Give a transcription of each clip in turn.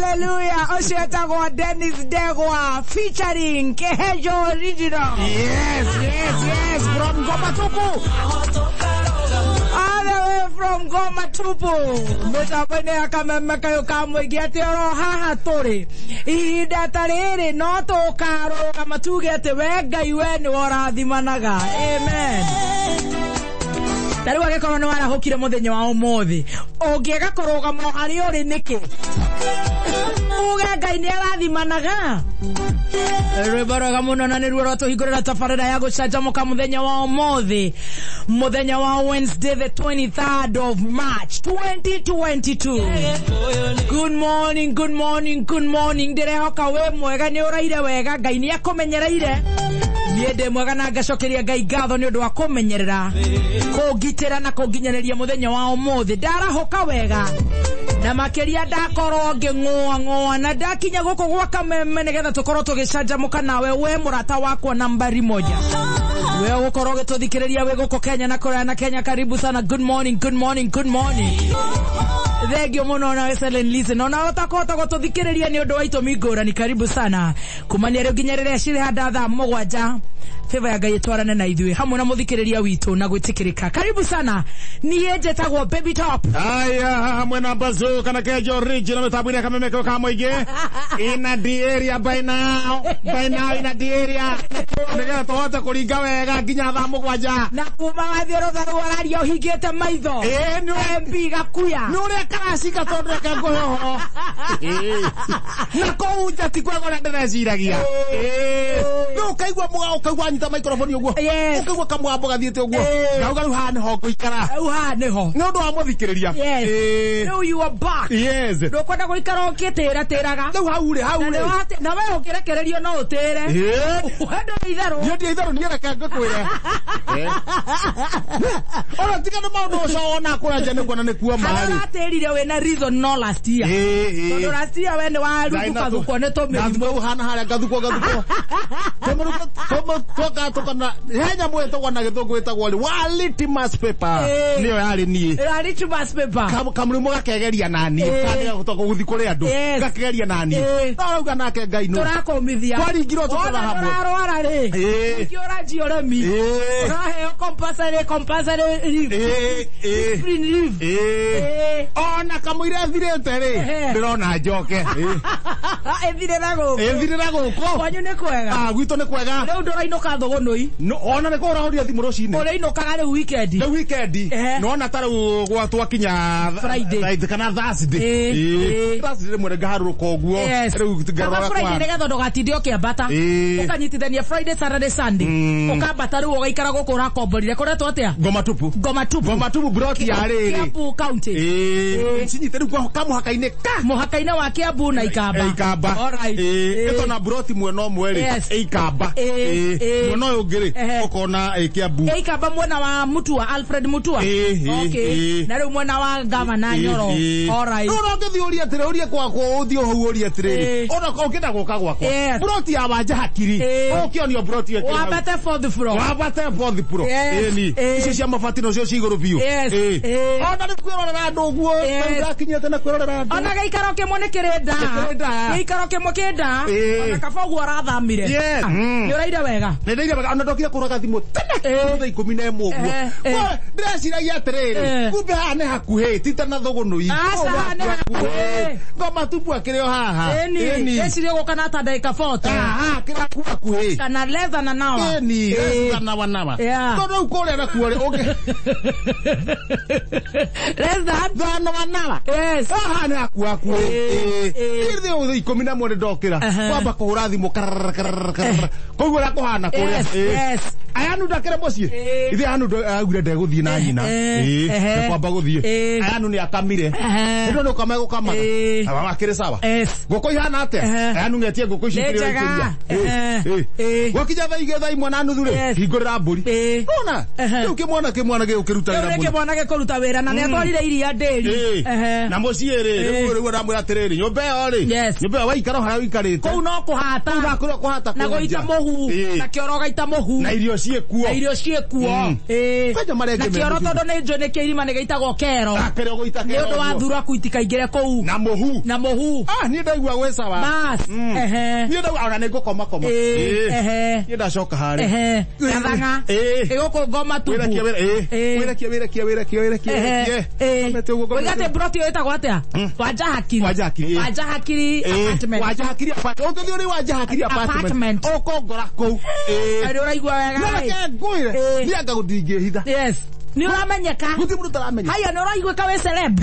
Hallelujah. Ũcio etagwo Dennis Ndegwa featuring Kehejo Original. Yes, yes, yes, from Ngoma Tupu. All the way from Ngoma Tupu. Mĩtambo-inĩ ya kameme kayũ ka mũingĩ atĩ oro haha tũrĩ ihinda ta rĩrĩ no tũkarũgama tuge atĩ we Ngai we nĩwe ũrathimanaga. Amen. Ta rĩu angĩkorwo nĩ warahũkire mũthenya wa ũmũthĩ ũngĩaga kũrũgama o harĩa ũrĩ nĩkĩ uge Ngai nĩ arathimanaga. Rwĩmbo rwega mũno na nĩruo rwatũhingũrĩra tabarĩra ya gũcanjamũka mũthenya wa ũmũthĩ, mũthenya wa Wednesday the 23rd of March 2022. Good morning, good morning, good morning. Ndĩrehoka wĩ mwega, nĩ ũraire wega, Ngai nĩ akũmenyereire. Niĩ ndĩ mwega na ngacokeria Ngai ngatho nĩ ũndũ wa kũmenyerera, kũngitĩra na kũnginyanĩria mũthenya wa ũmũthĩ. Ndarahũka wega na makĩria ndakorwo ngĩng'ũa ng'ũa na ndakinya gũkũ gwa kameme nĩgetha tũkorwo tũgĩcanjamũka nawe we mũrata wakwa nambari moja we ũgũkorwo ũgĩtũthikĩrĩria wĩ gũkũ Kenya na kũraya na Kenya. Karibu sana. Good morning, good morning, good morning. Thengio mũno nawe Selen Listen, ona ũtakũhota gũtũthikĩrĩria nĩ ũndũ wa itũmi ngũrani, karibu sana kumania rĩu nginya rĩrĩa cirĩhanda thaa 7 favor ya Ngai ĩtwarane na ithuĩ hamwe na mũthikĩrĩria witũ na gwĩtĩkĩrĩka. Karibu sana. Niĩ njĩtagwo Baby Top. Haya, hamwe na Bazoo kana Kejo Original mĩtambo-inĩ ya kameme kayũ ka mũingĩ. Ina the area by now, by now ina the area. Nĩgetha tũhote kũringa wega nginya thaa 7. Na kuma wathiĩ rũtha rũu araria ũhingĩte maitho. Ĩĩ, nĩ MB Gakuya. Nĩ ũrĩa karacika tondũ reke ngũhe ũhoro. Na kũu nja ti kwega ũrĩa ndĩreciragia. Rĩu ũkaigua mũga ũkaigua anyita microphone ũguo. Yes. Ũkaigua kamũgambo gathiĩte ũguo. Ngauga rĩu haha nĩho ngũikara. Rĩu haha nĩho. Nĩ ũndũ wa mũthikĩrĩria. Yes. Rĩu you are back. Yes. Ndũkwenda gũikara ũkĩtĩra tĩraga. Rĩu hau rĩ, hau Na rĩ. na we ũngĩrekererio no ũtĩre. We ndũrĩ itherũ. Niĩ ndirĩ itherũ, niĩ reke ngũkwĩre. Ona tiga nĩ maũndũ ũcio wona kũrĩa nja nĩ kuona nĩ kuoma Harĩa rĩ. ũratĩrire wĩna reason no last year. Tondũ last year we nĩ waruthũkathukwo nĩ tũmĩrimũ. Ngathukwo hana harĩa ngathukwo ngathukwo. Tũmũrukwo he nyamũ ĩtagwo na gĩthũngũ ĩtagwo rĩ wa litmus paper. Nĩyo yarĩ niĩ. Ĩra litmus paper. Kamũrimũ gakegeria naniĩ. Kanĩga gũtoka gũthiĩ kũrĩ andũ. Gakegeria naniĩ. No rauga nake Ngai nũ. Tũrakũmithia. Twaringirwo tũkĩra Wona hamwe. ndũrarwara rĩ. Ningĩ ũranjia ũremi. Ũraheo compulsory leave. Free leave. Ona kamũira ĩthirĩte rĩ, ndĩrona njoke. Ĩthirĩra gũkũ. Ĩthirĩra gũkũ. Kwanyu nĩ kwega. Gwitũ nĩ kwega. Rĩu ndũrainũka thũgũnũi. Ona nĩ kũhũrahũria thimũ rũcinĩ. Ũrĩinũkaga rĩu weekend. Rĩu weekend. Nĩwona ta rĩu gwa twakinya Friday. kana Thursday. Thursday rĩmwe ngaharũrũka ũguo. Rĩu ngarora Friday kwa. nĩgetha ndũgatinde ũkĩambata. Ũkanyitithania Friday, Saturday, Sunday. Ũkambata rĩu ũgaikara gũkũ ũrakomborire. Kũretwo atĩa? Ngoma Tupu. Ngoma Tupu. Ngoma Tupu broti ya rĩrĩ. Kiambu County. Cinyite rĩu kamũhaka-inĩ ka. Mũhaka-inĩ wa Kiambu na Ikamba. Ikamba. All right. Ĩtona broti mwena ũmwe rĩ. Ikamba. Mwena ũyũ ũngĩ rĩ ũkona Kiambu. Ikamba mwena wa Mutua, Alfred Mutua. Okay. Na rĩu mwena wa Gavana Nyoro. All right. No ũngĩthiĩ ũrie atĩrĩ, ũrie gwakwa, ũthiĩ hau ũrie atĩrĩrĩ. Ona ũngĩenda gũka gwakwa. Broti ya Wanja Hakiri. Ũkĩonio broti ĩyo. Wambate fourth floor. Wambate fourth floor. Ĩni. Icio cia mabati nocio ci igũrũ biũ. Ona nĩ kwĩrorera andũ ũguo. Ndakinyĩte na kwĩrorera andũ. Ona gĩikaro kĩmwe nĩ kĩrĩ nda. Gĩikaro kĩmwe kĩ nda. Ona kaba ũguo ũrathamire. Nĩ ũraire wega. Nĩ ndaire wega. Ona ndokire kũraga thimũ tene. Thaa 11 ũguo. Ndĩreciragia atĩrĩrĩ, kumbe haha nĩ hakuhĩ, ti ta na thũgũnũi. Aca, haha nĩ hakuhĩ. Ngoma Tupu akĩrĩ o haha. Ĩni. Ndĩciria gũka na ta ndagĩka 40. Haha, kĩrĩ hakuhĩ. Kana less than an hour. Ĩni, less than an hour. Tondũ rĩu kũrĩa nakuo rĩ, ũngĩ Less than an hour. Yes. Haha nĩ hakuhĩ. Ithuĩ thaa 11 nĩ ndokĩra. Kwamba kũhũra thimũ karara karara karara. Koguo ũrĩa kũhana kũrĩa. Ayanu ndakĩre mũciĩ. Ithe Ayanu augire ndegũthiĩ na nyina. Nĩ kwamba gũthiĩ. Ayanu nĩ akamire. Nĩ ndona ũkama gũkamaga. Akĩrĩ sawa. Ngũkũ ihana atĩa? Ayanu ngetie ngũkũ ici kĩrĩa ũikĩria. Gwakinya thaa 2 thaa 1:30 rĩ, hingũrĩra mbũri. Nona? Rĩu kĩmwana gĩgũkĩruta wĩra mũno. Rĩu kĩmwana gĩkũruta wĩra na nĩatwarire iria ndĩri. Na mũciĩ rĩ, rĩu ndamwĩra atĩrĩrĩ, nyũmba ĩyo rĩ, nyũmba ĩyo waikara harĩa ũikarĩte. Kũu no kũhata. Kũu no kũhata. Na gũita mũhu. Na kĩoro ũgaita mũhu. Na irio ciĩkuo. Na irio ciĩkuo. Ĩĩ. Kwanja marĩa Na angĩ kĩoro me tondũ nĩ njũĩ nĩ kĩirima nĩ gĩitagwo kero. Kĩrĩa ũgũita Nĩ kero ũndũ wa ũguo. thuraku itikaingĩre kũu. Na mũhu. Na mũhu. Ah, niĩ ndaigua gwĩ sawa. Bas. Ehe. Niĩ ndaigua ona nĩ ngũkoma koma. Ĩĩ. Ehe. Niĩ ndacoka harĩa. Ehe. Gathang'a. Ĩĩ. Ĩgũkũ ngoma tupu. Wĩrekie wĩra. Ĩĩ. Ĩĩ. Wĩrekie wĩrekie wĩrekie wĩrekie wĩrekie. Komete ũguo, komete Oiga atĩ ũguo. broti ĩyo ĩtagwo atĩa? Wanja Hakiri. Wanja Hakiri, ĩĩ. Wanja Hakiri Ĩĩ. apartment. Wanja Hakiri apartment. Ũngĩthiĩ ũrĩ Wanja Hakiri apartment. Apartment. Ũkongora kũu. Ĩĩ. Nĩ ũraigua wega. No ĩ? reke ngwĩre. Ĩĩ. Niĩ anga ndingĩhitha. Yes. Nĩ ũramenyeka. Gũtirĩ mũndũ ũtaramenya. Haya nĩ ũraiguĩka wĩ celeb.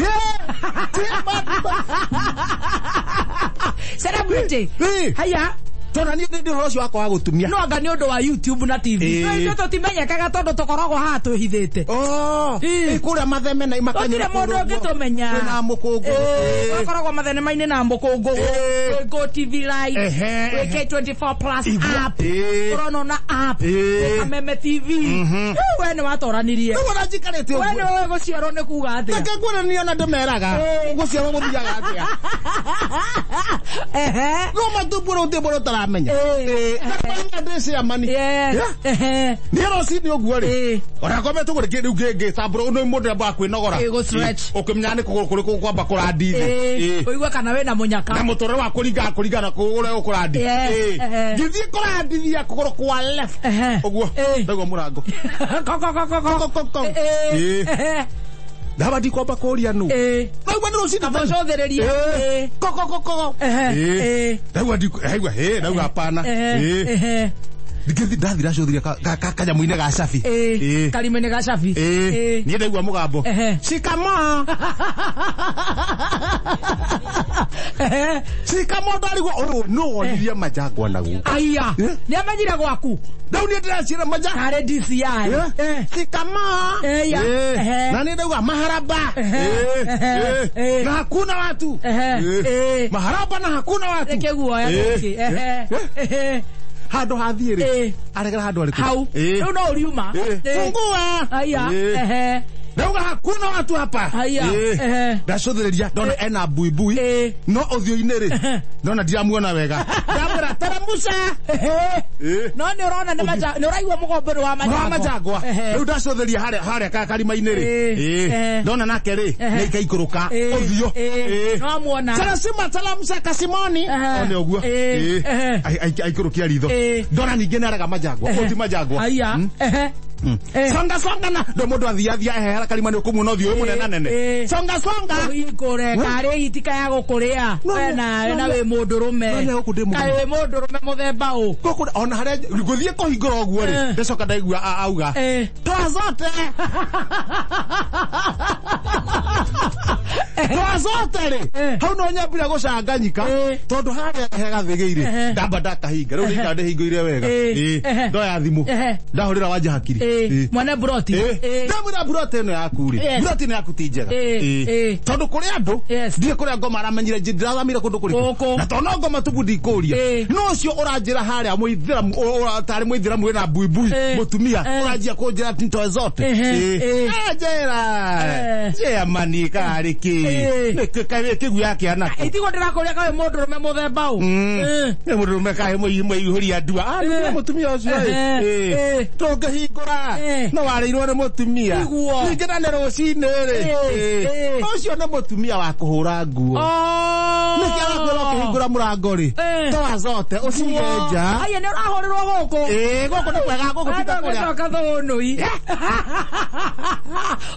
Celebrity. Ĩĩ. Haya. Tondũ niĩ ndĩ ũhoro ũcio wakwa wa gũtumia. No anga nĩ ũndũ wa YouTube na TV. Ĩĩ. Ithuĩ tũtimenyekaga tondũ tũkoragwo haha twĩhithĩte. Oh, Ĩĩ. ĩ kũrĩa matheme na Gũtirĩ mũndũ ũngĩtũmenya. Kwĩna mũkũngũ. Ĩĩ, Tũkoragwo mathenema-inĩ na mũkũngũ. Ĩĩ. Kwĩ Go TV Live. Ehe, Kwĩ ehe. K24 Plus Igua. app. Ĩĩ. Ũrona na app. Ĩĩ. Kwĩ Kameme TV. Rĩu we nĩ watoranirie. Rĩu ona njikarĩte We ũguo. nĩ ũĩ gũciarwo nĩ kuga atĩa. Reke ngwĩre niĩ ona ndĩmeraga. Ĩĩ. Gũciarwo gũthiaga atĩa. Ehe. No matumbũrũ gũtirĩ mũndũ ũtaramenya. Ĩĩ. Ĩĩ. Na ndĩ ciamani. Yes. Yeah. Ehe. Niĩ rũcinĩ ũguo rĩ. Ĩĩ. Ona ngomete ũguo rĩngĩ rĩu ngĩtambũra nĩ mũndũ ambaga kwĩnogora. Ĩĩ, gũ stretch. Ĩĩ. Ũkĩmenya nĩ kũgũrũ kũrĩkũ kwamba kũrandi thĩ. Ĩĩ. Ĩĩ. Ũigue kana wĩna mũnyaka. Na mũtũrĩre wa kũringana kũringana kũrĩa ũkũrandi. Yes. Ĩĩ. Ehe. Ngĩthiĩ kũrandithia kũgũrũ kwa left. Ehe. Ũguo. Ĩĩ. Ndaigua mũrango. Ko, ko, ko, ko, ko. Ko, ko, ko. Ĩĩ. Ĩĩ. Ehe. Ndaba ndikwamba kũria nũ. Ĩĩ. Ndaigua nĩ rũcinĩ Kaba ũcũthĩrĩrie. Ĩĩ. Ĩĩ. Ko, ko, ko, ko. Ehe. Ĩĩ. Ĩĩ. Ndaigua ndaigua ĩĩ ndaigua hapana. Ehe. Ĩĩ. Ehe. Ngĩthiĩ ndathira cũthire kanyamũ-inĩ ga cabi. Ĩĩ. Ĩĩ. Karima-inĩ ga cabi. Ĩĩ. Ĩĩ. Niĩ ndaigua mũgambo. Ehe. Shikamoo. Ehe. Shikamoo ndarigwo ũyũ nũ wonirie manjangwa naguo. Aya. Eh? Nĩ amenyire gwaku. Rĩu niĩ ndĩreciria manja. Karĩ DCI. Eh. Shikamoo. Eya. Ĩĩ. Ehe. Na niĩ ndauga maharaba. Ehe. Ĩĩ. Ehe. Ĩĩ. Ĩĩ. Na hakuna watu. Ehe. Ĩĩ. Ĩĩ. Maharaba na hakuna watu. Nĩ kĩguoya Ĩĩ. gĩkĩ. Ehe. Ehe. Handũ hathiĩ rĩ. Ĩĩ. Aregera handũ harĩkũ? Hau. Ĩĩ. Rĩu no ũriuma. Ĩĩ. Ĩĩ. Fungua. Aya. Ĩĩ. Ehe. Ndauga hakuna watu hapa. Haya. Ĩĩ. Ehe. Ndacũthĩrĩria ndona ena buibui. Ĩĩ. No ũthiũ-inĩ rĩ. Ndona ndiramuona wega. Ndamwĩra teremusha. Ehe. Ĩĩ. No nĩ ũrona nĩ manja nĩ ũraigua mũgombo nĩ wa manjangwa. Wa manjangwa. Ehe. Rĩu ndacũthĩrĩria harĩa harĩa karima-inĩ rĩ. Ĩĩ. Ĩĩ. Ehe. Ndona nake rĩ Ehe. nĩ ikaikũrũka Ĩĩ. ũthiũ. Ĩĩ. Ĩĩ. No amuona. Tarasima talamsha kasimoni. Ehe. One ũguo. Ĩĩ. Ĩĩ. Ehe. Aikũrũkia ritho. Ĩĩ. Ndona ningĩ nĩ arega manjangwa. Ehe. Ũyũ ti manjangwa. Aya. Ehe. Eh. Songa songa na ndo mũndũ athiathia ehera karima nĩ ũkũmuona ũthiũ wĩ mũnene nene. Ĩĩ. Songa songa. Ũhingũre karĩ itika ya gũkũrĩa. No, We no, nawe no, na no. wĩ mũndũrũme. No, no, gũkũ ndĩ mũndũ. Kaĩ wĩ mũndũrũme mũthemba ũ. Gũkũ ona harĩa ngũthiĩ kũhingũra ũguo rĩ Eh. ndacoka ndaigua auga Eh. toa zote toa zote rĩ Eh. hau no nyambire gũcanganyika Eh. tondũ harĩa hegathĩgĩire Ehe. ndamba ndakahinga rĩu nĩikara ndĩhingũire wega Eh. Ĩĩ. Ehe. ndoya thimũ Ehe. ndahũrĩra Wanja Hakiri Ĩĩ. Ĩĩ. Mwene broti. Ĩĩ. Ĩĩ. Ndamwĩra broti ĩno yaku rĩ Yes. broti ĩno yaku ti njega Ĩĩ. Ĩĩ. Ĩĩ. tondũ kũrĩ andũ Yes. ndiĩ kũrĩa ngoma aramenyire ndirathamire kũndũ kũrĩkũ Gũkũ. na tondũ no ngoma tubu ndikũria Ĩĩ. no ũcio ũranjĩra harĩa mũithĩramu tarĩ mũithĩramu wĩna mbuibui Ĩĩ. mũtumia Ĩĩ. ũranjia kũnjĩra ntoe zote Ehe. Ĩĩ. Ĩĩ. Anjĩra Ĩĩ. njĩamani karĩ kĩ Ĩĩ. Nĩ kĩguya kĩanako Itigwo ndĩrakũria kaĩ mũndũrũme mũthemba ũ. Ĩĩ. nĩ mũndũrũme kaĩ mũihũria ndua Ah, nĩ Ĩĩ. mũtumia ũcio ĩ. Ehe. Ĩĩ. Ĩĩ. tũngĩhingũra Ĩĩ. no warĩirwo nĩ mũtumia Nĩguo. ningĩ na nĩ rũcinĩ rĩ Ĩĩ. Ĩĩ. Ĩĩ. ũcio nĩ mũtumia wa kũhũra nguo Oh. nĩkĩ arakwĩra ũkĩhingũra mũrango rĩ Ĩĩ. toa zote ũcige nja Aya nĩ ũrahũrĩrwo gũkũ. Ĩĩ, gũkũ nĩ kwega gũkũ ti ta kũrĩa Ũgĩcoka thũnũi.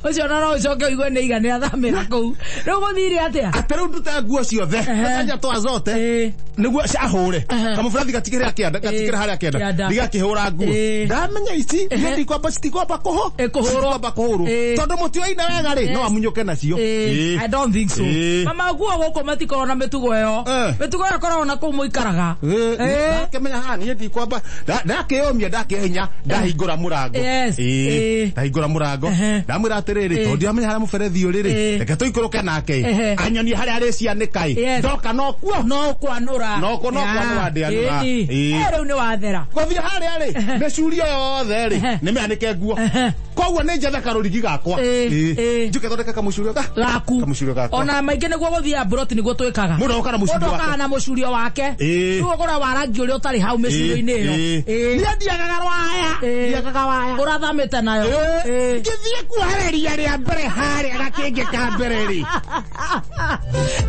Ũcio no ũcoke ũigue nĩ iga nĩ athamĩra kũu. Rĩu gũthire atĩa? atĩ rĩu ndute nguo ciothe Ehe. anja toa zote Ĩĩ. nĩguo ahũre Ehe. kamũburathi gatikĩrĩ kĩanda gatikĩrĩ harĩa kĩanda Kĩanda. ndigakĩhũra nguo Ĩĩ. ndamenya ici Ehe. niĩ ndikwamba citikwamba kũhũ Ĩ, kũhũrwo. citikwamba kũhũrwo Ĩĩ. tondũ mũtioine wega rĩ no amunyũke nacio Ĩĩ. Ĩĩ. I don't think so. Ĩĩ. Mama nguo gũkũ matikoragwo na mĩtugo ĩyo. Eh. Mĩtugo ĩyo ĩkoragwo na kũu mũikaraga. Ĩĩ, Ĩĩ. ndakĩmenya haha niĩ ndikwamba ndakĩyũmia ndakĩhinya ndahingũra mũrango Yes. Ĩĩ, Ĩĩ. ndahingũra mũrango Ehe. ndamwĩra atĩrĩrĩ Ĩĩ. tondũ ndiramenya harĩa mũberethi ũrĩ rĩ Ĩĩ. reke tũikũrũke nake Ehe. anyonie harĩa arĩcianĩka ĩ Yes. ndoka nokuo No kwanũra. No kwanũra ndĩanũra. Ĩĩ. Ĩĩ. Rĩu nĩ wathera. gũthiĩ harĩa rĩ mĩcurio yothe rĩ Ehe. nĩ mĩanĩke nguo Ehe. Koguo nĩ njethe karũrigi gakwa. Njuke thondeke kamũcurio gaku. Kamũcurio gakwa. Ona maingĩ nĩguo gũthiĩ abroad nĩguo twĩkaga. Mũndũ okaga na mũcurio wake. Na mũcurio wake. Rĩu ũgũra wa rangi ũrĩa ũtarĩ hau mĩcurio-inĩ ĩyo. Niĩ ndiagaga waya. Ndiagaga waya. Ũrathamĩte nayo. Ngĩthiĩ kuohereria rĩa mbere harĩa gakĩngĩ ka mbere rĩ.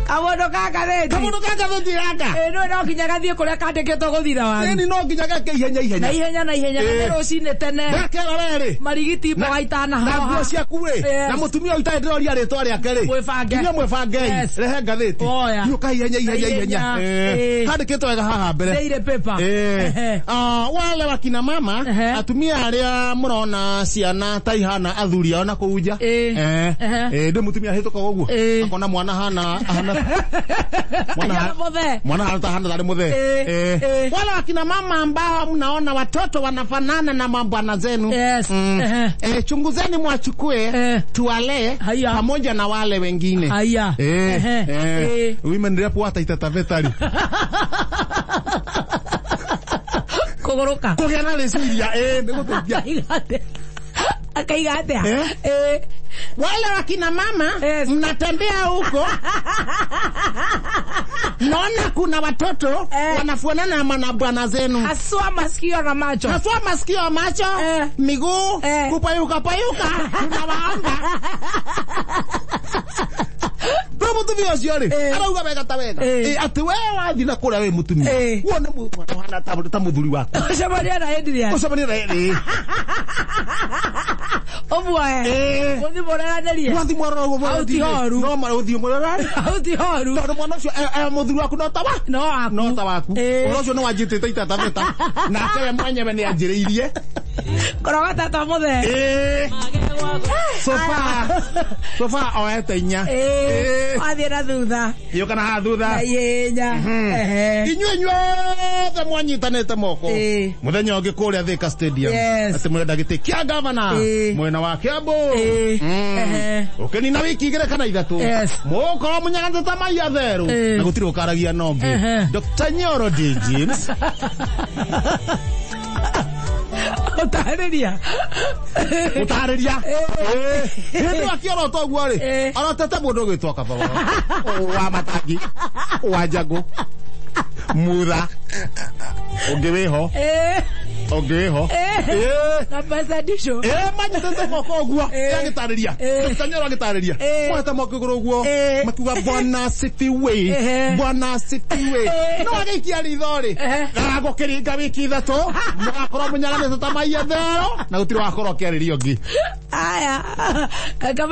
Kamũndũ ka ngathĩti. Kamũndũ ka ngathĩti gaka. Nĩ no nginya gathiĩ kũrĩa kandĩkĩtwo gũthira waru. Ĩni no nginya geke ihenya ihenya. Na ihenya na ihenya. Na rũcinĩ tene. Gakera rĩ. Marigiti mboga itanahoha. Na nguo ciaku rĩ. Na mũtumia ũyũ itarĩ ndĩroria rĩtwa rĩake rĩ. Mwĩbange. Inyuĩ mwĩbangei. Rehe ngathĩti. Yũka ihenya ihenya ihenya. Kandĩkĩtwo wega haha mbere. Daily paper. Wale wakina mama atumia arĩa mũrona ciana ta ihana athuri ao na kũu nja. Ndĩ mũtumia ahĩtũkaga ũguo. Akona mwana hana mwana hana ta hana tarĩ mũthee. Wale wakina mama ambao mnaona watoto wanafanana na mabwana zenu. Yes. Chunguzeni mwachukue tuwalee pamoja na wale wengine. Haya. Women rep wata itatavetari. Kũgũrũka. Kũgĩa na rĩciria nĩgũteithia. Akaiga atĩa? Wale wakina mama mnatembea huko naona kuna watoto wanafanana na bwana zenu, haswa masikio na macho, haswa masikio na macho, miguu kupayuka payuka. Tunawaomba Bro mutumia ũcio rĩ arauga wega ta wega atĩ we wathiĩ na kũrĩa wĩ mũtumia wone mwana ta mũthuri waku ũcemania na Adrian, ũcemania na Adrian ũmuoe ũthiĩ mũreranĩrie, wathiĩ mwarora ũguo mũrora no mara ũthiĩ mũrora hau ti horu, tondũ mwana ũcio mũthuri waku no tawa no waku no ta waku ũhoro ũcio nĩ wanjĩtĩte itataveta nake we mwenyewe nĩ anjĩrĩirie kũrogota ta mũthee. Sofa oete inya wathiĩ na thutha yũka na haha thutha inya inyuĩ inyuothe mwanyitanĩte moko mũthenya ũngĩ kũrĩa Thika Stadium atĩ mũrenda gĩtĩ kĩa gavana mwena wa Kiambu ũkĩnina wiki igĩrĩ kana ithatũ mũgũkorwo mũnyaganĩte ta mai atherũ na gũtirĩ ũkaragia na ũngĩ. Dr. Nyoro D. James ũtarĩria ũtarĩria hĩndĩ akĩorota ũguo rĩ arotete mũndũ ũgwĩtwo Kabogoro wa Matangi wa Njangũ Mutha ũngĩ wĩho ũngĩ wĩho na mbeca ndicũ manyitĩte moko ũguo agĩtarĩria Dr. Nyoro agĩtarĩria mohete moko igũrũ ũguo makiuga bwana sifiwe bwana sifiwe no agĩikia ritho rĩ gagũkĩringa wiki ithatũ mũgakorwo mũnyaganĩte ta mai athero na gũtirĩ wakorwo ũkĩarĩria ũngĩ. Aya reke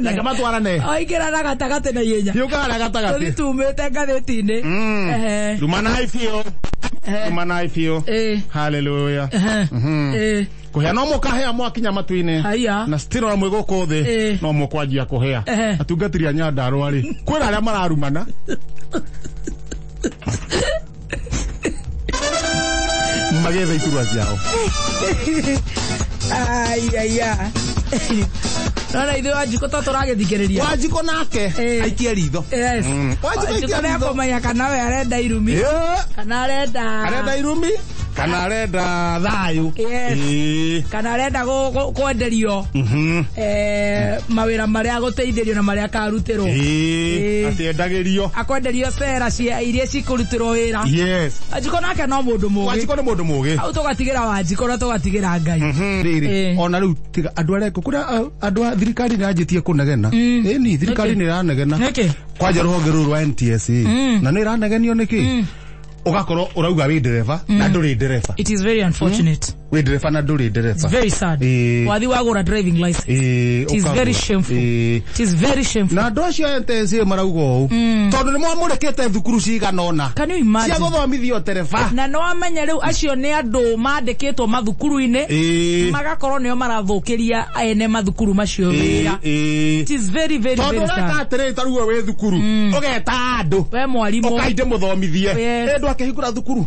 reke matwarane oingĩra na gatagatĩ na ihenya yũkaga na gatagatĩ tũthi tumĩte ngathĩti-inĩ. Rumanai biũ rumanai biũ. Hallelujah. Kũhĩa no mũkahĩa mwakinya matu-inĩ na still ona mwĩ gũkũ thĩ no mũkwanjia kũhĩa. Atungatĩri a Nyandarũa rĩ kwĩna arĩa mararumana magĩetha iturwa ciao. Ai Nona ithuĩ Wanjikũ to tũragĩthikĩrĩria. Wanjikũ nake aikie ritho. Wanjikũ aikie ritho nĩekũmenya kana we arenda irumi kana arenda irumi kana arenda thayũ kana arenda kwenderio mawĩra marĩa agũteithĩrio na marĩa akarutĩrwo atĩ endagĩrio akwenderio cera cia iria cikũrutĩrwo wĩra. Wanjikũ nake no mũndũ mũgĩ. Wanjikũ nĩ mũndũ mũgĩ. Hau tũgatigĩra Wanjikũ na tũgatigĩra Ngai. Rĩrĩ ona rĩu tiga andũ arĩa kũrĩa andũ a thirikari nĩ yanjĩtie kũnegena. Ĩni thirikari nĩ ĩranegena kwanja rũhonge rũrũ rwa NTSA na nĩ ĩranegenio nĩkĩ ugakorwo urauga wi ndereba na nduri ndereba. It is very unfortunate. Wi ndereba na nduri ndereba. It's very sad. Wathi wagura driving license. It is very shameful. It is very shameful. Na andu acio NTSA marauga ũũ tondu ni mwamũrĩkĩte thukuru cigana ũna Can you imagine? Cia gũthomithio tereba. Na no amenye rĩu acio nĩ andũ mandĩkĩtwo mathukuru-inĩ magakorwo nĩo marathũkĩria ene mathukuru macio wĩra. It is very very very sad. Tondu ũreka atĩrĩrĩ ta rĩu wĩ thukuru ũgeta andũ we mwarimũ ũkainde mũthomithie ndũ akĩhingũra thukuru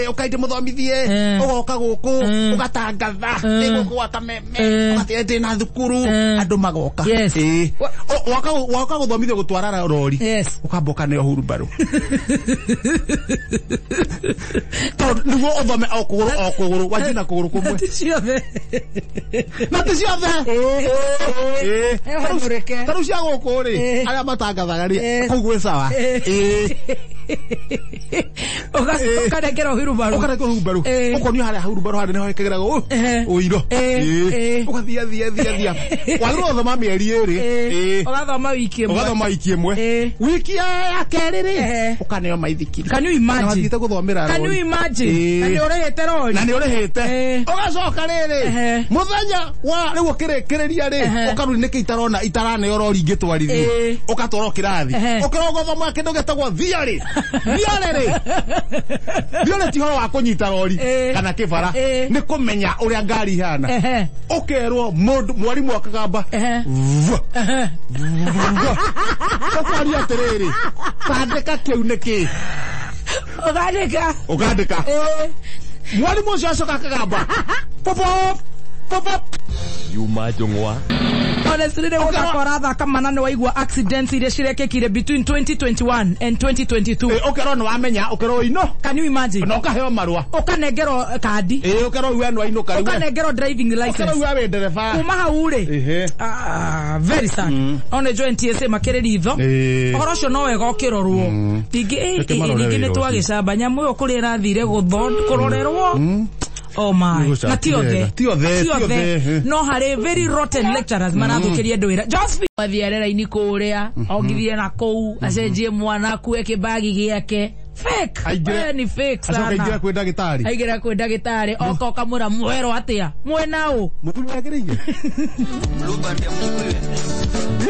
ũkainde mũthomithie ũgoka gũkũ Ũgatangatha nĩgũkũ gwa Kameme, ũgatĩ ndĩ na thukuru, andũ magoka. Yes. Ĩĩ. Woka gũthomithio gũtwara rori. Yes. Ũkamba ũkaneo hurumbarũ tondũ nĩguo ũthome o kũgũrũ o kũgũrũ, wanjie na kũgũrũ kũmwe. Ti ciothe. Na ti ciothe. Ĩĩ. Mũreke. Ta rĩu cia gũkũ rĩ, Ĩĩ. arĩa matangathaga rĩ, Ĩĩ. kũu gwĩ sawa. Ĩĩ. Ũkanengera hurubarũ. Ũkanengera hurumbarũ. Ĩĩ. Ũkonio harĩa hurumbarũ harĩa nĩho ĩkĩgeragwo Ehe. ũiro. Ĩĩ. Ĩĩ. Ĩĩ. Ũgathia thia thia thia, wagĩrĩirwo gũthoma mĩeri 2. Ĩĩ. Ũgathoma wiki ĩmwe. Ũgathoma wiki ĩmwe. Ĩĩ. Wiki ya kerĩ rĩ, Ehe. ũkaneo maithikiri. Can you Na imagine? wathiĩte gũthomera Can you rori. imagine? Ĩĩ. Na nĩ ũrĩhĩte rori. Na nĩ ũrĩhĩte. Ĩĩ. Ũgacoka rĩrĩ, Ehe. mũthenya wa rĩu ũkĩrĩkĩrĩria rĩ, Ehe. ũkaruri nĩkĩ itarona itaraneo rori ingĩtwarithia. Ĩĩ. Ũgatwarwo kĩrathi, Ehe. ũkerwo gũthoma kĩndũ gĩtagwo theory. Theory rĩ, theory ti ũhoro wa kũnyita rori Ĩĩ. kana kĩbara, Ĩĩ. nĩ kũmenya ũrĩa ngari ihana. Ehe. Ũkerwo mũndũ mwarimũ akagamba Ehe. vuh, Ehe. vuh. Ũkoria atĩrĩrĩ, tandĩka kĩu nĩkĩ? Ũgandĩka. Ũkandĩka. Ĩĩ. Mwarimũ ũcio acoka akagamba pop pop pop. Yuma Njũng'wa. Honestly, nĩ gũthaka ũrathaka mana nĩ waigua accidents iria cirekĩkire between 2021 and 2022. Ĩ, ũkerwo nĩ wamenya, ũkerwo ino. Can you imagine? Na ũkaheo marũa. Ũkanengerwo kandi. Ĩ, ũkerwo we nĩ wainũka rĩu we. Ũkanengerwo driving Ũkerwo license. we wĩ ndereba. Kuma hau rĩ. Ehe. Ah, very sad. No nĩ njũĩ NTSA makĩrĩ ritho. Ĩĩ. Ũhoro ũcio no wega ũkĩrorwo. Ningĩ Reke marore ningĩ nĩ wĩra ũcio. twagĩcamba nyamũ ĩyo kũrĩa ĩrathire kũrorerwo. Oh my. Nĩgũcamba. Na ti othe. Ti othe, Ti ti othe, othe. No harĩ very rotten lecturers marathũkĩria andũ wĩra. Josephine athiĩ arera-inĩ kũrĩa, ongithie na kũu, acenjie mwana, akue kĩbagi gĩake. Fake. Aingĩre- We ni fake Acoka sana. aingĩra kwĩ ndagĩtarĩ. Aingĩra kwĩ ndagĩtarĩ, oka ũkamwĩra mwerwo atĩa? Mwena ũ? Mũthuri nĩagĩrĩire.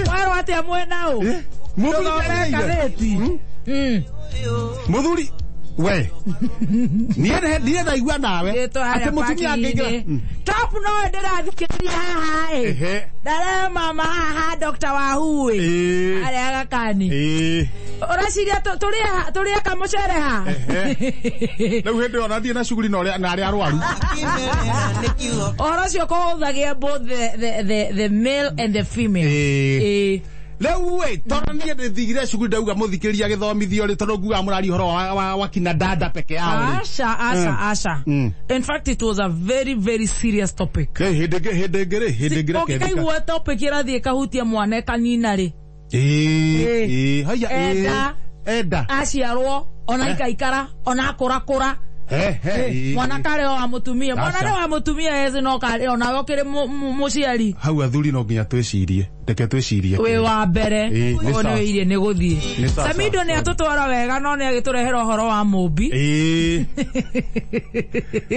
Mwerwo atĩa mwena ũ? Eh? Mũthuri Tũthome nĩagĩrĩire. ngathĩti. Mũthuri we, niĩ ndirĩ ndaigua nawe Gĩtwo harĩa atĩ mũtumia angĩingĩra. parking-inĩ. Top no ndĩrathikĩrĩria haha ĩ. Ehe. Ndarĩ mama haha Dr. Wahu ĩ. Ĩĩ. Harĩa gakani. Ĩĩ. Ũreciria tũrĩe kamũcere ha? Ehe. Rĩu hĩndĩ ĩyo nathiĩ na cuguri na ũrĩa- na arĩa arwaru. Ũhoro ũcio kũhũthagia both the male and the female. Ĩĩ. Ĩĩ. Rĩu ĩ, tondũ niĩ ndĩthigire cukuru ndauga mũthikĩria gĩthomithio rĩ, tondũ ngugaga mũraria ũhoro wa kina dada peke yao rĩ. Asha, asha, asha. Mm. In fact, it was a very, very serious topic. Ĩ, hĩndĩ ĩngĩ hĩndĩ ĩngĩ rĩ, hĩndĩ ĩngĩ reke ndĩka- Ũngĩkaigua topic ĩrathiĩ ĩkahutia mwana ĩkanina rĩ, Ĩĩ, ĩĩ, haiya, ĩĩ. Enda. Enda. Aciarwo ona ikaikara ona akũrakũra. He, he, ĩĩ. Mwana karĩ o wa mũtumia, mwana Aca. nĩ wa mũtumia ezi no karĩ onawe ũkĩrĩ mũciari. Hau athuri no nginya twĩcirie, reke twĩcirie. Wĩ wa mbere. Ĩĩ, nĩ Ũguo nĩ sawa. wĩirie nĩ gũthiĩ. Nĩ sawa, Samido sawa. nĩ atũtwara wega no nĩ agĩtũrehera ũhoro wa mũmbi. Ĩĩ.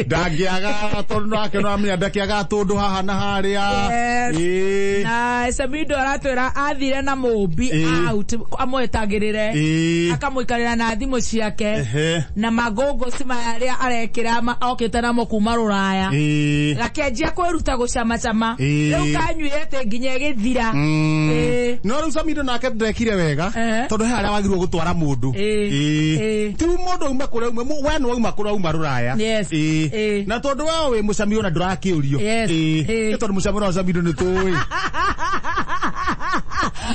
Ndangĩaga tondũ nake no amenya ndakĩaga tũndũ haha na harĩa. Yes. Ĩĩ. Na Samido aratwĩra athire na mũmbi Ĩĩ. out amwetagĩrĩre, Ĩĩ. akamũikarĩra na thimũ ciake Ehe. na magongoci maya arĩa arekĩra okĩte namo kuma rũraya. Ĩĩ. Gakĩanjia kwĩruta gũcamacama. Ĩĩ. Rĩu kanyuire atĩ nginya ĩgĩthira. Ĩĩ. No rĩu Samido nake ndekire wega, Ehe. tondũ he harĩa wagĩrĩirwo gũtwara mũndũ. Ĩĩ. Ĩĩ. Ĩĩ. Ti mũndũ auma kũrĩa auma, we nĩwe auma kũrĩa auma rũraya. Yes. Ĩĩ. Ĩĩ. Na tondũ we wĩ mũcami ona ndũrakĩũrio. Yes. Ĩĩ. Ĩĩ. Nĩ tondũ mũcami wa Samido nĩ tũĩ.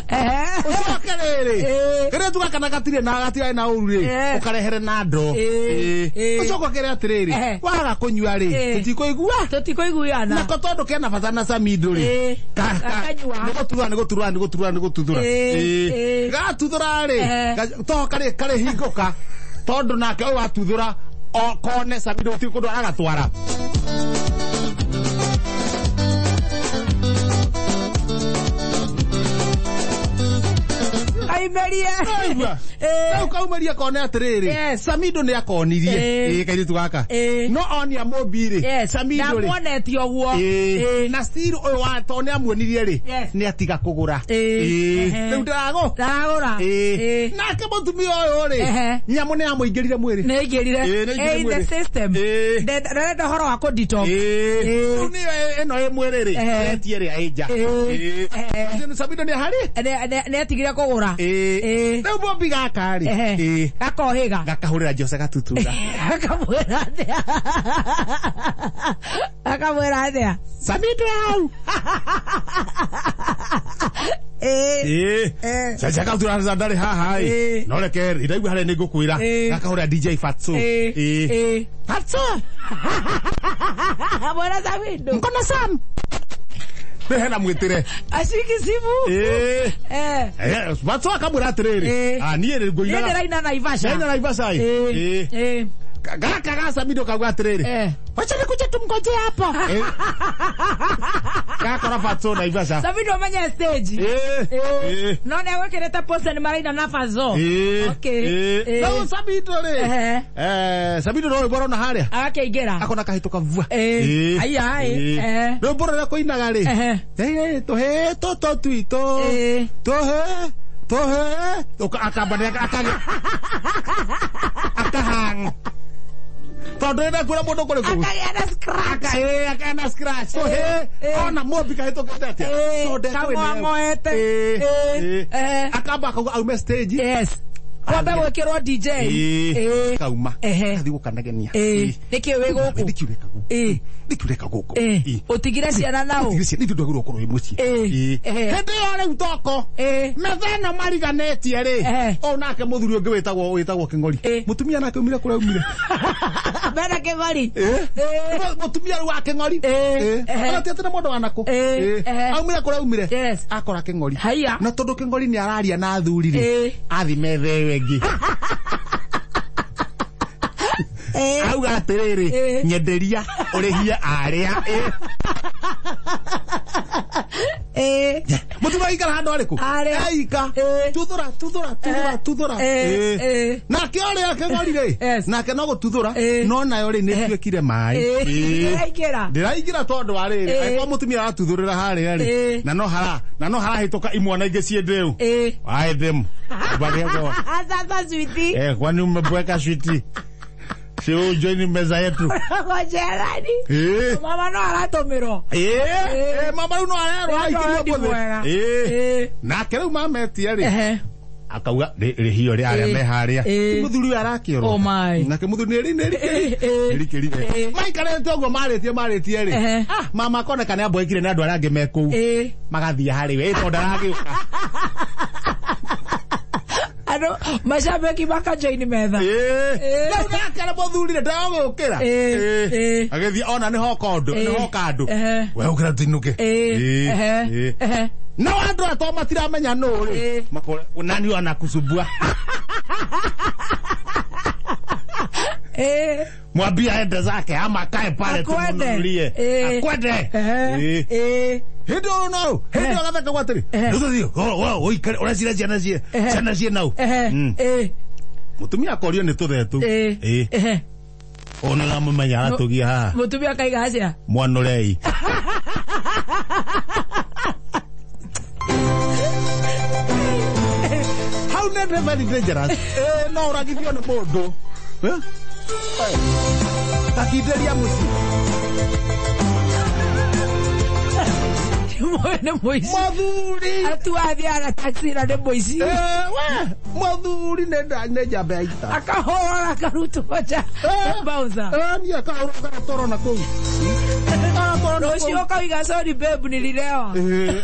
Ehe. Ũcoke rĩrĩ, Ĩĩ. rĩrĩa tuga kana gatirĩ na gatirĩ na ũru rĩ, Ĩĩ. ũkarehere na ndoo. Ĩĩ. Ĩĩ. Ĩĩ. Ũcoke ũkere atĩrĩrĩ, Ehe. waga kũnyua rĩ, Ĩĩ. tũtikũigua. Tũtikũiguana. Nako tondũ kena bata na Samido rĩ, Ĩĩ. Gakanyua. nĩ gũtuthũra nĩ gũtuthũra nĩ gũtuthũra nĩ gũtuthũra. Ĩĩ. Ĩĩ. Ĩĩ. Gatuthũra rĩ, Ehe. toho karĩ hingũka, tondũ nake ũyũ atuthũra o kone Samido gũtirĩ kũndũ agatwara. Kaimerie. Aigua. Ĩĩ. Rĩu kaumeria kone atĩrĩrĩ, Yes. Samido nĩ akonirie. Ĩĩ. Ĩĩ, kairĩtu gaka. Ĩĩ. No onia mũmbi rĩ, Yes. Samido rĩ, Ndamuonetie ũguo. Ĩĩ. Ĩĩ. Na still ũyũ wa tondũ nĩ amuonirie rĩ, Yes. nĩ atiga kũgũra. Ĩĩ. Ĩĩ. Ehe. Rĩu ndaragũ. Ndaragũra. Ĩĩ. Ĩĩ. Nake mũtumia ũyũ rĩ, Ehe. nyamũ nĩ yamũingĩrire mwĩrĩ. Nĩ aingĩrire. Ĩĩ, nĩ aingĩrire Ĩ, in the mwĩrĩ. system. Ĩĩ. Ndarenda ũhoro wa kũ detox. Ĩĩ. Ĩĩ. Rĩu nĩyo ĩno ĩ mwĩrĩ rĩ, Ehe. etie ĩrĩa ĩ nja. Ĩĩ. Ĩĩ. Ehe. Samido nĩ harĩ? Nĩ atigire kũgũra. Ĩĩ. Ĩĩ. Rĩu mũmbi gaka Gaka rĩ ĩĩ Gakohĩga. Gakahũrĩra Jose Gatutura. Akamwĩra atĩa? Akamwĩra atĩa? Samido hau. Ĩĩ. Ĩĩ. Caca Gatutura ndarĩ haha ĩ. Ĩĩ. No reke ndaigua harĩa nĩ ngũkwĩra. Ĩĩ. Gakahũrĩra DJ Fatso. Ĩĩ. Ĩĩ. Ĩĩ. Fatso. Mwĩra Samido. Mkono Sam. Rĩ hena mwĩtĩre. Ashiki simu. Ĩĩ. Eh. Eh, Fatso akamwĩra atĩrĩrĩ. Ĩĩ. Ah, niĩ rĩ Niĩ ngũinaga. ndĩraina Naivasha. Ndaina Naivasha ĩ. Ĩĩ. Ĩĩ. Ĩĩ. Gaka ga Samido kauga atĩrĩrĩ. Eh. Wacha nikuje tumngojee hapa. Eh. Gakora Fatso Naivasha. Samido amenye stage. Ĩĩ. Ĩĩ. No nĩ egwĩkĩrĩte poster nĩ maraina na Fazo. Ĩĩ. Okay. Ĩĩ. Ĩĩ. Rĩu Samido rĩ. Ehe. Eh, Samido no rwĩmbo arona harĩa. Agakĩingĩra. Akona kahĩtũka vua. Ĩĩ. Aya, ĩ. Eh. Rwĩmbo rũrĩa kũinaga rĩ. Ehe. Ĩĩ, tũhĩ tũtũ twitũ. Ĩĩ. Tũhĩ tũhĩ. Akamba nĩ akagĩa. Akahang. Tondũ nĩ kwĩra mũndũ kũrĩ kũu. Akagĩa na scratch. Ĩĩ, akagĩa na scratch. Tũhĩ. Ĩĩ. Ona mũmbi kahĩtũkĩte atĩa. Ĩĩ. Tondũ ndekũĩ nĩ- Kang'oang'oete. Ĩĩ. Ĩĩ. Ĩĩ. Ehe. Akamba akauga aume stage. Yes. Kwambe gwĩkĩrwo DJ. Ĩĩ. Ĩĩ. Kauma. Ehe. Athiĩ gũkanegenia. Ĩĩ. Nĩkĩ wĩ gũkũ? Nĩkĩ ũreka gũkũ? Ĩĩ. Nĩkĩ ũreka gũkũ? Ĩĩ. Ĩĩ. Ũtigire ciana nao. Ũtigire ciana, ithuĩ ndwagĩrĩirwo gũkorwo wĩ mũciĩ. Ĩĩ. Ĩĩ. Ehe. Hĩndĩ ĩyo rĩu toko. Ĩĩ. Metha ĩno mariganĩtie rĩ. Ehe. Ũyũ nake mũthuri ũngĩ wĩtagwo Kĩng'ori. Ĩĩ. Mũtumia nake aumire kũrĩa aumire. Mena Kĩng'ori. Ĩĩ. Ĩĩ. Mũtumia rĩu wa Kĩng'ori. Ĩĩ. Ĩĩ. Ehe. Ona ti atĩ nĩ mũndũ wa nakũ. Ĩĩ. Ĩĩ. Ehe. Aumire kũrĩa aumire. Yes. Akora Kĩng'ori. Haiya. Na tondũ Kĩng'ori nĩ araria na athuri rĩ. Ĩĩ. Athi metha ĩyo ĩngĩ. Ĩĩ. Auga atĩrĩrĩ, Ĩĩ. nyenderia ũrĩhie arĩa. Ĩĩ. Ĩĩ. Mũtumia aikara handũ harĩkũ? Harĩa. Aika. Ĩĩ. Tuthũra, tuthũra, tuthũra, Eh. tuthũra. Ĩĩ. Ĩĩ. Ĩĩ. Nake ũrĩa Kĩng'ori rĩ, Yes. nake no gũtuthũra, Ĩĩ. no nayo rĩ nĩ ĩtuĩkire maĩ. Ĩĩ. Ĩĩ. Ndĩraingĩra. Ndĩraingĩra tondũ wa rĩrĩ, Ĩĩ. angĩkorwo mũtumia aratuthũrĩra harĩa rĩ, Ĩĩ. na no harahĩtũka imwana ingĩ ciĩ ndĩu. Ĩĩ. Waĩ thĩmu. Sasa switi. Eh, kwani umebweka switi? Si ujoini meza yetu. Ngojerani. Ĩĩ. Mama no aratũmĩrwo. Ĩĩ, ĩĩ, mama rĩu no arerwo Nĩ aikirio andũ mũthĩ. mwega. Ĩĩ. Ĩĩ. Nake rĩu mametia rĩ, Ehe. akauga rĩhio rĩ arĩa Ĩĩ. me harĩa. Ĩĩ. Ti mũthuri ũyũ arakĩorwo. Oh my. Nake mũthuri nĩ nĩ Ĩĩ, ĩĩ. rikĩrire. Ĩĩ. Maikarĩte ũguo marĩtie rĩ. Ehe. Ah, mama akoneka nĩ amboekire nĩ andũ arĩa angĩ me kũu. Ĩĩ. Magathiĩ harĩ we, ĩ tondũ ndaragĩũka. Andũ macambĩki makajoini metha. Ĩĩ. Ĩĩ. Rĩu nake nĩ mũthuri rĩ ndagũkĩra. Ĩĩ. Ĩĩ. Agĩthiĩ ona nĩ hoka ũndũ, nĩ Ĩĩ. hoka andũ. Ehe. We ũkĩra tũinũke. Ĩĩ. Ĩĩ. Ehe. Ĩĩ. Ehe. Na andũ ato matiramenya nũ rĩ. Ĩĩ. Makore nani huyo anakusumbua? Ĩĩ. Mwambie aende zake ama akae pale Akwende. tumununulie. Ĩĩ. Akwende. Ehe. Ĩĩ. Ĩĩ. Hĩndĩ ĩyo no, hĩndĩ ĩyo gathaka gwa atĩrĩ. Ehe. Rĩu tũthiĩ, ũikare ũreciria ciana ciĩ, Ehe. ciana ciĩ nau. Ehe. Ĩĩ. Mũtumia akorio nĩ tũthee tu. Ĩĩ. Ĩĩ. Ehe. Ũyũ nĩ ũramũmenya aratũgia haha. Mũtumia akaiga atĩa? Mwanũrei. Hau nĩ very dangerous. Ĩĩ no ũragithio nĩ mũndũ. Eh? Takindĩria mũciĩ. Nĩ mũici. Mũthuri. Atua athiaga taxi na nĩ mũici. Eh, we, mũthuri nĩ njamba ya ita. Akahũra akarutwo nja. Eh. Bouncer. Eh, niĩ akahũra agatwarwo na kũu. Agatwarwo na Rũciũ kũu. ũkauga sorry babe nililewa. Eh,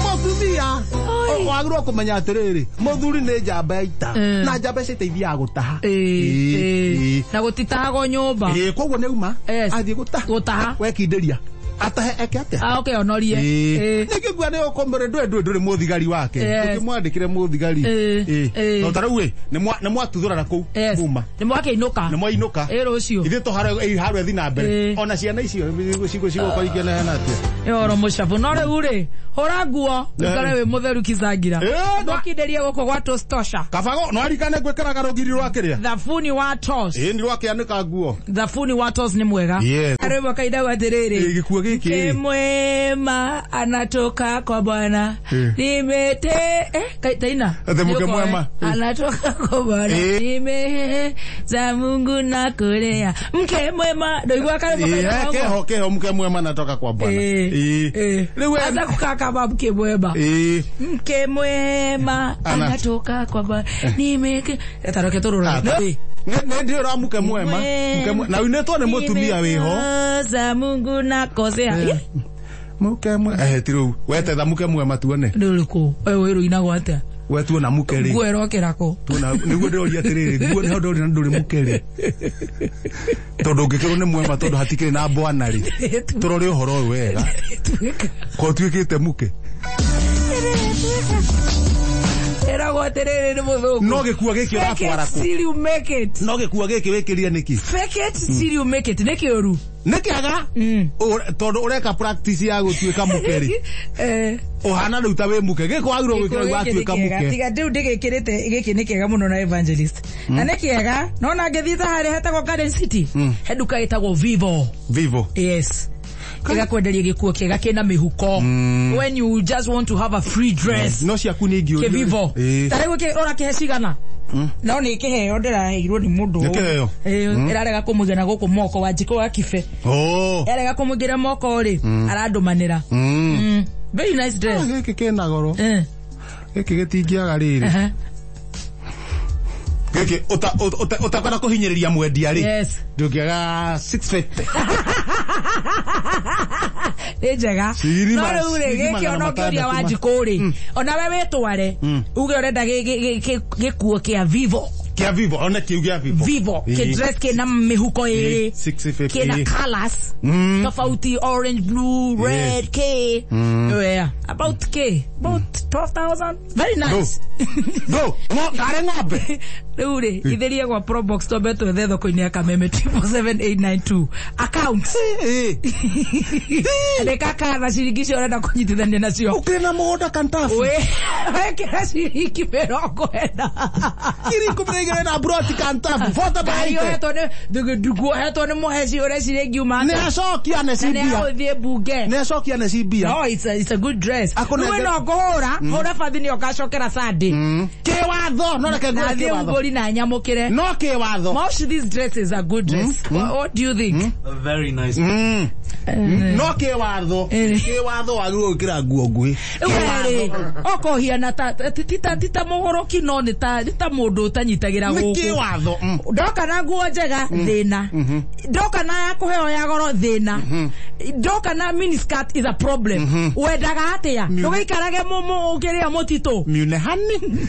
mũtumia Oi. wagĩrĩirwo kũmenya atĩrĩrĩ mũthuri nĩ njamba ya ita Mm. na njamba icio iteithiaga gũtaha Ĩĩ. Ĩĩ. Ĩĩ. Na gũtitahagwo nyũmba. Ĩĩ, koguo nĩ auma Yes. athiĩ gũtaha Gũtaha. wekindĩria atahe eke atĩa Aoke onorie. Ĩĩ. nĩkĩ ngua nĩ ũkũmũrĩ ndũĩ ndũrĩ mũthigari wake Yes. ũkĩmwandĩkĩre mũthigari Ĩĩ. Ĩĩ. Ĩĩ. No ta rĩu ĩ nĩ mwatuthũra na kũu Yes. muma Nĩ mwakĩinũka. nĩ mwainũka Ĩĩ rũciũ. ithuĩ tũharwo ĩthi na mbere Ĩĩ. ona ciana icio cigũkorwo ikĩneana atĩa Nĩ ũhoro mũcabu. No rĩu rĩ, hũra nguo ũikare wĩ mũtheru kizangira. Ĩĩ, Ndũkindĩrie gũkũ gwa Toastosha. kabago no arikane gwĩkĩraga rũgiri rwa kĩrĩa Thabuni wa Toast. ĩĩ nĩ rwakĩanĩka nguo Thabuni wa Toast nĩ mwega. Yes. Rwĩmbo kainagwo atĩrĩrĩ. Ĩĩ, gĩkuo gĩkĩ Mke mwema anatoka kwa Bwana. Eh. Nimete taina. Ate mke Nĩũkoe. mwema. Eh. Anatoka kwa Bwana. Eh. Nime za Mungu na kulea. Mke mwema ndoigua karwĩmbo Ĩĩ, kainagwo keho keho mke mwema natoka kwa Bwana Ĩĩ. Ĩĩ. Ĩĩ. Rĩu we Anza kukaka kama mke mwema. Ĩĩ. Mke mwema Ana. anatoka kwa ba nimeke taroke tũrũra. Nĩ nĩ ndĩ muke mwema. Na uinĩtwo nĩ mũtumia wĩho. Nimekosa Mungu nakosea. Muke mwema. Eh, ti rĩu. Wetetha muke mwema tuone. Nĩ ũrĩkũ? Wewe wĩrũinagwo atĩa? We tuona muke rĩ. Nguo ĩrokĩra kũ? Tuona nĩguo ndĩroria atĩrĩrĩ, nguo nĩho ndĩroria na ndũrĩ muke rĩ. Tondũ ũngĩkĩrwo nĩ mwema tondũ hatikĩrĩ na bwana rĩ. Tũrore ũhoro ũyũ wega. Ko tuĩkĩte muke. Ĩragwo atĩrĩrĩ nĩ mũthũngũ. No gĩkuo gĩkĩ Fake ũratwara it kũ? till you make it. No gĩkuo gĩkĩ wĩkĩrire nĩkĩ? Fake it till you make it. Nĩ kĩũru. Nĩ kĩaga? Tondũ ũreka practice ya gũtuĩka muke rĩ. Ũhana rĩu ta wĩ muke. Gĩkĩ wagĩrĩirwo gwĩkĩra rĩu watuĩka muke. Tiga rĩu ndĩgĩkĩrĩte gĩkĩ nĩ kĩega mũno na evangelist. Na nĩ kĩega no na ngĩthiĩ ta harĩa hetagwo Garden City. He nduka ĩtagwo Vivo. Vivo. Yes. Ĩgakwenderia gĩkuo kĩega kĩna mĩhuko. When you just want to have a free dress. No ciaku nĩ ingĩũrio. Kĩvivo. Ĩĩ. Ta rĩu ũra kĩhe cigana? No nĩ kĩheo ndĩraheirwo nĩ mũndũ. Nĩ kĩheo? Ĩĩ, ĩrarega kũmũigĩra na gũkũ moko Wanjikũ wa Kibe. Oh. Yarega kũmũigĩra moko rĩ, arandũmanĩra. Very nice dress. Gĩkĩ kĩna goro. Gĩkĩ gĩtingĩaga rĩrĩ. Gĩkĩ ũtakwenda kũhinyĩrĩria mwendia rĩ. Yes. Ndũngĩaga 650. Nĩ njega. Ciringi No rĩu rĩ, ciringi gĩkĩ magana ona ũngĩũria matandatũ Wanjikũ rĩ, onawe wĩtware, uge ũrenda gĩkuo kĩa Vivo. Kĩa Vivo, one kĩu gĩa Vivo. Vivo, Ĩĩ. kĩ dress kĩna mĩhuko ĩrĩ. 650. Kĩna colours tofauti, orange, blue, red, K. Yeah. About K. About 12,000. Very nice. Go. No, kare ng'ombe. Rĩu rĩ, ithĩrie gwa Probox twambe twethe thoko-inĩ ya Kameme 77892 account. Ĩĩ. Andĩka kana ciringi icio ũrenda kũnyitithania nacio. Ũkĩrĩ na mũgũnda Kantafu. Wekĩra ciringi 40. 12,000 na broti Kantafu. Forty by Ngari eighty. ũhetwo nĩ ndugu ũhetwo nĩ mũheci ũreciria ingiuma Nĩ atĩa? acokia nĩ Na nĩ cimbia. agũthiĩ mbunge. Nĩ acokia nĩ cimbia. No, it's a good dress. Akũnenge- Rĩu no ngũhũra, hũra bathi nĩ ũgacokera Sunday. Kĩwatho, no reke Na ngwĩre thiĩ kĩwatho. ũmbũri na nyamũkĩre. No kĩwatho. Most of these dresses are good dress. What do you think? Very nice. No kĩwatho. Kĩwatho wagĩrĩirwo gwĩkĩra nguo nguhĩ. Rĩu rĩ, okohiana ta ti ta mũgũrũki no nĩ ta mũndũ ũtanyitagĩra Nĩ gũkũ. kĩwatho. Ndoka na nguo njega thĩna. Ndoka na ya kũheo ya goro thĩna. Ndoka na miniskirt is a problem. Wendaga atĩa? Ndũgĩikarage ũkĩrĩa mũtitũ. Miunehani.